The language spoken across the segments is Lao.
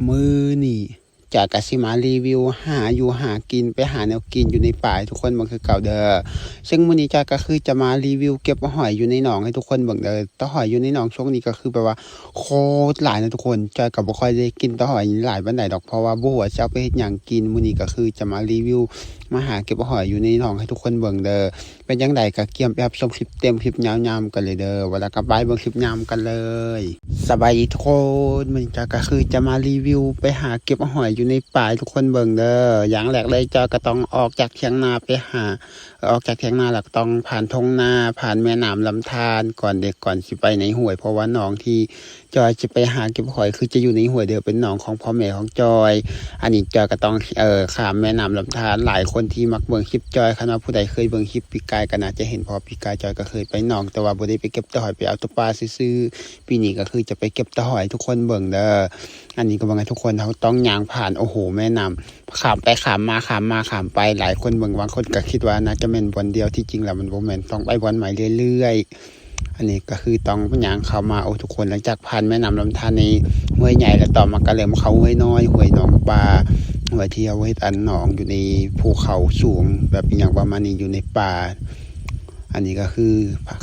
ມື້ນີ້ຈອຍກະຊິມາຣີວິວຫາຢູ່ຫາກິນ ໄປຫາແນວກິນຢູ່ໃນປ່າໃຫ້ທຸກຄົນເບິ່ງຄືເກົ່າເດີ. ເຊິ່ງມື້ນີ້ຈອຍກະຄືຈະມາຣີວິວເກັບຫອຍຢູ່ໃນໜອງໃຫ້ທຸກຄົນເບິ່ງເດີ. ຕາຫອຍຢູ່ໃນໜອງຊ່ວງນີ້ກະຄືແບບວ່າໂຄດຫຼາຍນະທຸກຄົນ. ຈອຍກະບໍ່ຄ່ອຍໄດ້ກິນຕາຫອຍຫຼາຍປານໃດດອກ ເພາະວ່າບໍ່ຮູ້ວ່າຊິເອົາໄປເຮັດຫຍັງກິນ. ມື້ນີ້ກະຄືຈະມາຣີວິວ ມາຫາເກັບຫອຍຢູ່ໃນໜອງໃຫ້ທຸກຄົນເບິ່ງເດີ. ເປັນຈັ່ງໃດກະກຽມໄປຮັບຊົມຄລິບເຕັມ ຄລິບຍາວໆກັນເລີຍເດີ. ວ່າແລ້ວກະໄປເບິ່ງຄລິບຍາວກັນເລີຍ. ສະບາຍດີທຸກຄົນ, ມື້ນີ້ຈອຍກະຄືຈະມາຣີວິວໄປຫາເກັບຫອຍຢູ່ໃນປ່າໃຫ້ທຸກຄົນເບິ່ງເດີ. ຢ່າງແລກເລີຍຈອຍກະຕ້ອງອອກຈາກຖຽງນາໄປຫາ ອອກຈາກຖຽງນາແລ້ວກະຕ້ອງຜ່ານທົ່ງນາ ຜ່ານແມ່ນ້ຳລຳທານກ່ອນເດ ກ່ອນຊິໄປໃນຫ້ວຍ ເພາະວ່າໜອງທີ່ ຈອຍຈະໄປຫາເກັບຫອຍຄືຈະຢູ່ໃນຫ້ວຍເດີ ເປັນໜອງຂອງພໍ່ແມ່ຂອງຈອຍ. ອັນນີ້ຈອຍກະຕ້ອງ ເອີ ຂ້າມແມ່ນ້ຳລຳທານ. ຫຼາຍຄົນທີ່ມັກເບິ່ງຄລິບຈອຍ ຄັນວ່າຜູ້ໃດເຄີຍເບິ່ງຄລິບປີກາຍກະໜ້າຈະເຫັນ ເພາະວ່າປີກາຍຈອຍກະເຄີຍໄປໜອງ ແຕ່ວ່າບໍ່ໄດ້ໄປເກັບຕາຫອຍ ໄປເອົາຕາປາຊື່ໆ. ປີນີ້ກະຄືຈະໄປເກັບຕາຫອຍໃຫ້ທຸກຄົນເບິ່ງເດີ. ອັນນີ້ກະເບິ່ງໃຫ້ທຸກຄົນ ເຮົາຕ້ອງຍ່າງຜ່ານ ໂອ້ໂຫ ແມ່ນ້ຳ ຂ້າມໄປຂ້າມມາ ຂ້າມມາຂ້າມໄປ. ຫຼາຍຄົນເບິ່ງ ບາງຄົນກະຄິດວ່າໜ້າຈະແມ່ນບ່ອນດຽວ ທີ່ຈິງແລ້ວມັນບໍ່ແມ່ນ ຕ້ອງໄປບ່ອນໃໝ່ເລື້ອຍໆ. ອັນນີ້ກະຄືຕ້ອງຍ່າງເຂົ້າມາ ໂອ້ ທຸກຄົນ ຫຼັງຈາກຜ່ານແມ່ນ້ຳລຳທານໃນຫ້ວຍໃຫຍ່ແລ້ວ ຕໍ່ມາກະເລີ່ມເຂົ້າຫ້ວຍນ້ອຍ ຫ້ວຍໜອງປາ ຫ້ວຍທີ່ເຮົາເຮັດອັນໜອງຢູ່ໃນພູເຂົາສູງ ແບບອີ່ຫຍັງປະມານນີ້ ຢູ່ໃນປ່າ. ອັນນີ້ກະຄື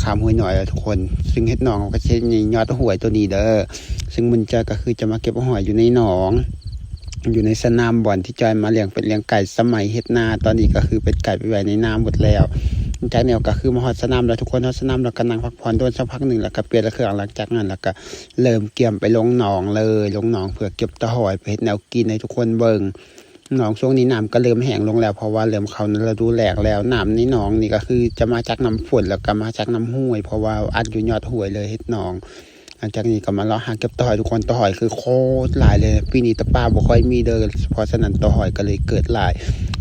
ຂ້າມຫ້ວຍນ້ອຍແລ້ວທຸກຄົນ ຊຶ່ງເຮັດໜອງເຮົາກະຊິເຮັດໃນຍອດຫ້ວຍໂຕນີ້ເດີ. ຊຶ່ງມື້ນີ້ຈອຍກະຄືຈະມາເກັບຫອຍຢູ່ໃນໜອງ ຢູ່ໃນສະໜາມບ່ອນທີ່ຈອຍມາລ້ຽງເປັດລ້ຽງໄກ່ສະໄໝເຮັດນາ. ຕອນນີ້ກະຄືເປັດໄກ່ໄປໄວ້ໃນນາໝົດແລ້ວ. ຫຼັງຈາກນີ້ກະຄືມາຮອດສະໜາມແລ້ວທຸກຄົນ ຮອດສະໜາມແລ້ວກະນັ່ງພັກຜ່ອນດົນສັກພັກໜຶ່ງ ແລ້ວກະປ່ຽນເຄື່ອງ. ຫຼັງຈາກນັ້ນແລ້ວກະເລີ່ມກຽມໄປລົງໜອງເລີຍ ລົງໜອງເພື່ອເກັບຕາຫອຍ ໄປເຮັດແນວກິນໃຫ້ທຸກຄົນເບິ່ງ. ໜອງຊ່ວງນີ້ນ້ຳກະເລີ່ມແຫ້ງລົງແລ້ວ ເພາະວ່າເລີ່ມເຂົ້າລະດູແລ້ງແລ້ວ. ນ້ຳໃນໜອງນີ້ກະຄືຈະມາຈາກນ້ຳຝົນ ແລ້ວກະມາຈາກນ້ຳຫ້ວຍ ເພາະວ່າອັດຢູ່ຍອດຫ້ວຍເລີຍເຮັດໜອງ. ຫຼັງຈາກນີ້ກະມາເລາະຫາເກັບຕາຫອຍທຸກຄົນ ຕາຫອຍຄືໂຄດຫຼາຍເລີຍ. ປີນີ້ຕາປາບໍ່ຄ່ອຍມີເດີ ເພາະສະນັ້ນຕາຫອຍກະເລີຍເກີດຫຼາຍ.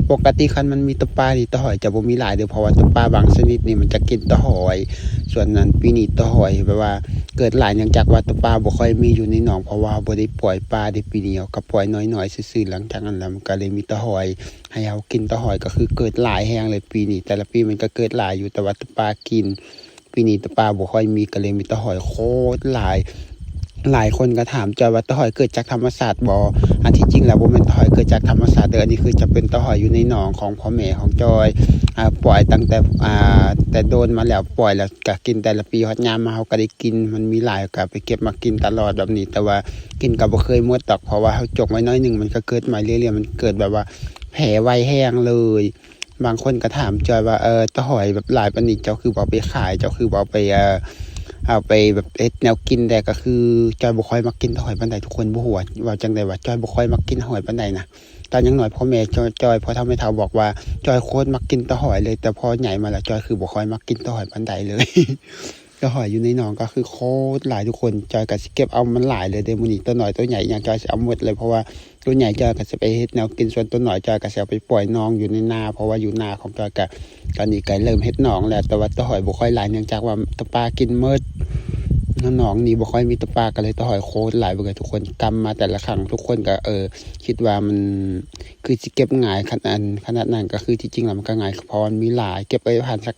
ປົກກະຕິຄັນມັນມີຕາປານີ້ ຕາຫອຍຈະບໍ່ມີຫຼາຍເດີ ເພາະວ່າຕາປາບາງຊະນິດນີ້ມັນຈະກິນຕາຫອຍ. ສ່ວນນັ້ນປີນີ້ຕາຫອຍແບບວ່າເກີດຫຼາຍ ເນື່ອງຈາກວ່າຕາປາບໍ່ຄ່ອຍມີຢູ່ໃນໜອງ ເພາະວ່າເຮົາບໍ່ໄດ້ປ່ອຍປາເດ. ປີນີ້ເຮົາກະປ່ອຍນ້ອຍໆຊື່ໆ. ຫຼັງຈາກນັ້ນແລ້ວມັນກະເລີຍມີຕາຫອຍໃຫ້ເຮົາກິນ. ຕາຫອຍກະຄືເກີດຫຼາຍແຮງເລີຍປີນີ້. ແຕ່ລະປີມັນກະເກີດຫຼາຍຢູ່ ແຕ່ວ່າຕາປາກິນ ປີນີ້ຕາປາບໍ່ຄ່ອຍມີ ກະເລີຍມີຕາຫອຍໂຄດຫຼາຍ. ຫຼາຍຄົນກະຖາມຈອຍວ່າ ຕາຫອຍເກີດຈາກທຳມະຊາດບໍ່? ອັນທີ່ຈິງແລ້ວບໍ່ແມ່ນຕາຫອຍເກີດຈາກທຳມະຊາດເດີ. ອັນນີ້ຄືຈະເປັນຕາຫອຍຢູ່ໃນໜອງຂອງພໍ່ແມ່ຂອງຈອຍ ອາ ປ່ອຍຕັ້ງແຕ່ ອາ ແຕ່ດົນມາແລ້ວ ປ່ອຍແລ້ວກະກິນ ແຕ່ລະປີຮອດຍາມມາເຮົາກະໄດ້ກິນ. ມັນມີຫຼາຍກະໄປເກັບມາກິນຕະຫຼອດແບບນີ້ ແຕ່ວ່າກິນກະບໍ່ເຄີຍໝົດດອກ ເພາະວ່າເຮົາຈົກໄວ້ໜ້ອຍໜຶ່ງ ມັນກະເກີດໃໝ່ເລື້ອຍໆ ມັນເກີດແບບວ່າແຜ່ໄວແຮງເລີຍ. ບາງຄົນກະຖາມຈອຍວ່າ ເອີ ຕາຫອຍແບບຫຼາຍປານນີ້ ເຈົ້າຄືບໍ່ເອົາໄປຂາຍ ເຈົ້າຄືບໍ່ເອົາໄປ ເອີ ເອົາໄປແບບເຮັດແນວກິນແດ່? ກະຄືຈອຍບໍ່ຄ່ອຍມັກກິນຕາຫອຍປານໃດທຸກຄົນ. ບໍ່ຮູ້ວ່າ ເວົ້າຈັ່ງໃດວ່າຈອຍບໍ່ຄ່ອຍມັກກິນຫອຍປານໃດນະ. ຕອນຍັງນ້ອຍພໍ່ແມ່ຈອຍ ພໍ່ເຖົ້າແມ່ເຖົ້າບອກວ່າ ຈອຍໂຄດມັກກິນຕາຫອຍເລີຍ ແຕ່ພໍໃຫຍ່ມາແລ້ວຈອຍຄືບໍ່ຄ່ອຍມັກກິນຕາຫອຍປານໃດເລີຍ. ຕາຫອຍຢູ່ໃນໜອງກະຄືໂຄດຫຼາຍທຸກຄົນ. ຈອຍກະຊິເກັບເອົາມັນຫຼາຍເລີຍເດ ມື້ນີ້ ໂຕນ້ອຍໂຕໃຫຍ່ອີ່ຫຍັງຈອຍຊິເອົາໝົດເລີຍ ເພາະວ່າໂຕໃຫຍ່ຈອຍກະຊິໄປເຮັດແນວກິນ ສ່ວນໂຕນ້ອຍຈອຍກະຊິເອົາໄປປ່ອຍໜອງຢູ່ໃນນາ ເພາະວ່າຢູ່ນາຂອງຈອຍກະ ຕອນນີ້ກະເລີ່ມເຮັດໜອງແລ້ວ ແຕ່ວ່າຕາຫອຍບໍ່ຄ່ອຍຫຼາຍ ເນື່ອງຈາກວ່າຕາປາກິນໝົດ. ໜອງນີ້ບໍ່ຄ່ອຍມີຕາປາ ກະເລີຍຕາຫອຍໂຄດຫຼາຍ. ເບິ່ງໃຫ້ທຸກຄົນ ກຳມາແຕ່ລະຄັ້ງ ທຸກຄົນກະ ເອີ ຄິດວ່າມັນຄືຊິເກັບງ່າຍຂະໜາດ ຂະໜາດນັ້ນ ກະຄືທີ່ຈິງແລ້ວມັນກະງ່າຍ ເພາະມັນມີຫຼາຍ. ເກັບໄປຜ່ານສັກ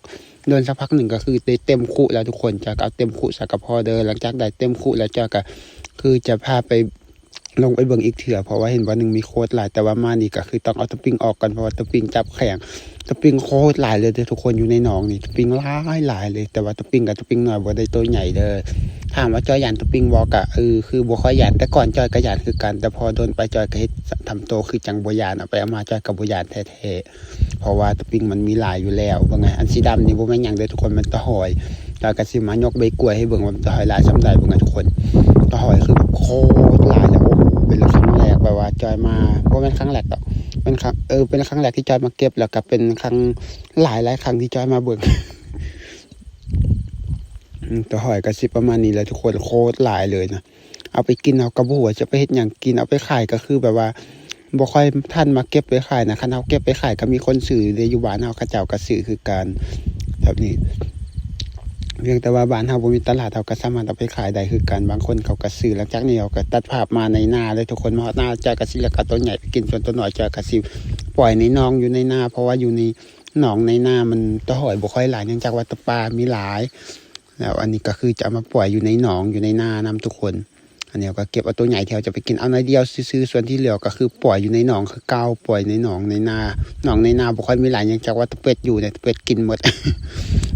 ດົນສັກພັກໜຶ່ງກະຄືໄດ້ເຕັມຄຸແລ້ວທຸກຄົນ. ຈອຍກະເອົາເຕັມຄຸຊະກະພໍເດີ. ຫຼັງຈາກໄດ້ເຕັມຄຸແລ້ວ ຈອຍກະຄືຈະພາໄປ ລົງໄປເບິ່ງອີກເທື່ອ ເພາະວ່າເຫັນບ່ອນໜຶ່ງມີໂຄດຫຼາຍ. ແຕ່ວ່າມານີ້ກະຄືຕ້ອງເອົາຕະປິງອອກກ່ອນ ເພາະວ່າຕະປິງຈັບແຂງ ຕະປິງໂຄດຫຼາຍເລີຍເດີທຸກຄົນ. ຢູ່ໃນໜອງນີ້ຕະປິງຫຼາຍໆເລີຍ ແຕ່ວ່າຕະປິງກະຕະປິງນ້ອຍ ບໍ່ໄດ້ໂຕໃຫຍ່ເດີ. ຖາມວ່າຈອຍຢ້ານຕະປິງບໍ່? ກະ ເອີ ຄືບໍ່ຄ່ອຍຢ້ານ ແຕ່ກ່ອນຈອຍກະຢ້ານຄືກັນ ແຕ່ພໍດົນໄປຈອຍກະເຮັດທຳໂຕຄືຈັ່ງບໍ່ຢ້ານ ເອົາໄປເອົາມາຈອຍກະບໍ່ຢ້ານແທ້ໆ ເພາະວ່າຕະປິງມັນມີຫຼາຍຢູ່ແລ້ວ. ເບິ່ງ ອັນສີດຳນີ້ບໍ່ແມ່ນຫຍັງເດີທຸກຄົນ ແມ່ນຕາຫອຍ. ຈອຍກະຊິມາຍົກໃບກ້ວຍໃຫ້ເບິ່ງວ່າຕາຫອຍຫຼາຍສ່ຳໃດ. ເບິ່ງໃຫ້ທຸກຄົນ ຕາຫອຍຄືແບບໂຄດຫຼາຍແລ້ວ ໂອ້ໂຫ ເປັນຄັ້ງແລກແບບວ່າຈອຍມາ ບໍ່ແມ່ນຄັ້ງແລກດອກ ເປັນຄັ້ງ ເອີ ເປັນຄັ້ງແລກທີ່ຈອຍມາເກັບ ແລ້ວກະເປັນຄັ້ງຫຼາຍໆຄັ້ງທີ່ຈອຍມາເບິ່ງ. ອືມ ຕາຫອຍກະຊິປະມານນີ້ແຫຼະທຸກຄົນ ໂຄດຫຼາຍເລີຍນະ. ເອົາໄປກິນເຮົາກະບໍ່ຮູ້ວ່າຈະໄປເຮັດຫຍັງກິນ ເອົາໄປຂາຍກະຄືແບບວ່າບໍ່ຄ່ອຍທັນມາເກັບໄປຂາຍນະ. ຄັນເຮົາເກັບໄປຂາຍກະມີຄົນຊື້ເດ ຢູ່ບ້ານເຮົາເຂົາເຈົ້າກະຊື້ຄືກັນແບບນີ້. ພຽງແຕ່ວ່າບ້ານເຮົາບໍ່ມີຕະຫຼາດ ເຮົາກະສາມາດເອົາໄປຂາຍໄດ້ຄືກັນ ບາງຄົນເຂົາກະຊື້. ຫຼັງຈາກນີ້ເຮົາກະຕັດພາບມາໃນນາເລີຍທຸກຄົນ ມາຮອດນາ ຈອຍກະຊິເລືອກເອົາໂຕໃຫຍ່ໄປກິນ ສ່ວນໂຕນ້ອຍຈອຍກະຊິປ່ອຍໃນໜອງ ຢູ່ໃນນາ ເພາະວ່າຢູ່ໃນໜອງໃນນາມັນຕາຫອຍບໍ່ຄ່ອຍຫຼາຍ ເນື່ອງຈາກວ່າຕາປາມີຫຼາຍ. ແລ້ວອັນນີ້ກະຄືຈະເອົາມາປ່ອຍຢູ່ໃນໜອງ ຢູ່ໃນນານຳທຸກຄົນ. ອັ ແນວກໍເກັບເອົາໂຕໃຫຍ່ທີ່ເຮົາຈະໄປກິນເອົາໜ້ອຍດຽວຊື່ໆ ສ່ວນທີ່ເຫຼືອກໍຄືປ່ອຍຢູ່ໃນໜອງຄືເກົ່າ ປ່ອຍໃນໜອງໃນນາ ໜອງໃນນາບໍ່ຄ່ອຍມີຫຼາຍຫຍັງ ຈັກວ່າຕະເປັດຢູ່ໃນ ຕະເປັດກິນໝົດ.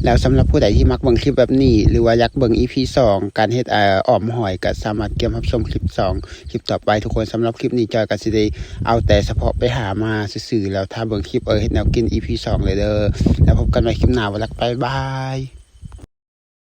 ແລ້ວສຳລັບຜູ້ໃດທີ່ມັກເບິ່ງຄລິບແບບນີ້ ຫຼືວ່າຢາກເບິ່ງອີພີສອງ ການເຮັດ ເອີ ອອມຫອຍ ກໍສາມາດກຽມຮັບຊົມຄລິບສອງ ຄລິບຕໍ່ໄປທຸກຄົນ. ສຳລັບຄລິບນີ້ ຈອຍກໍຊິໄດ້ເອົາແຕ່ສະເພາະໄປຫາມາຊື່ໆ ແລ້ວຖ້າເບິ່ງຄລິບ ເອີ ເຮັດແນວກິນ ອີພີສອງ ເລີຍເດີ. ແລ້ວພົບກັນໃໝ່ຄລິບໜ້າ ວ່າລັກ ບາຍບາຍ.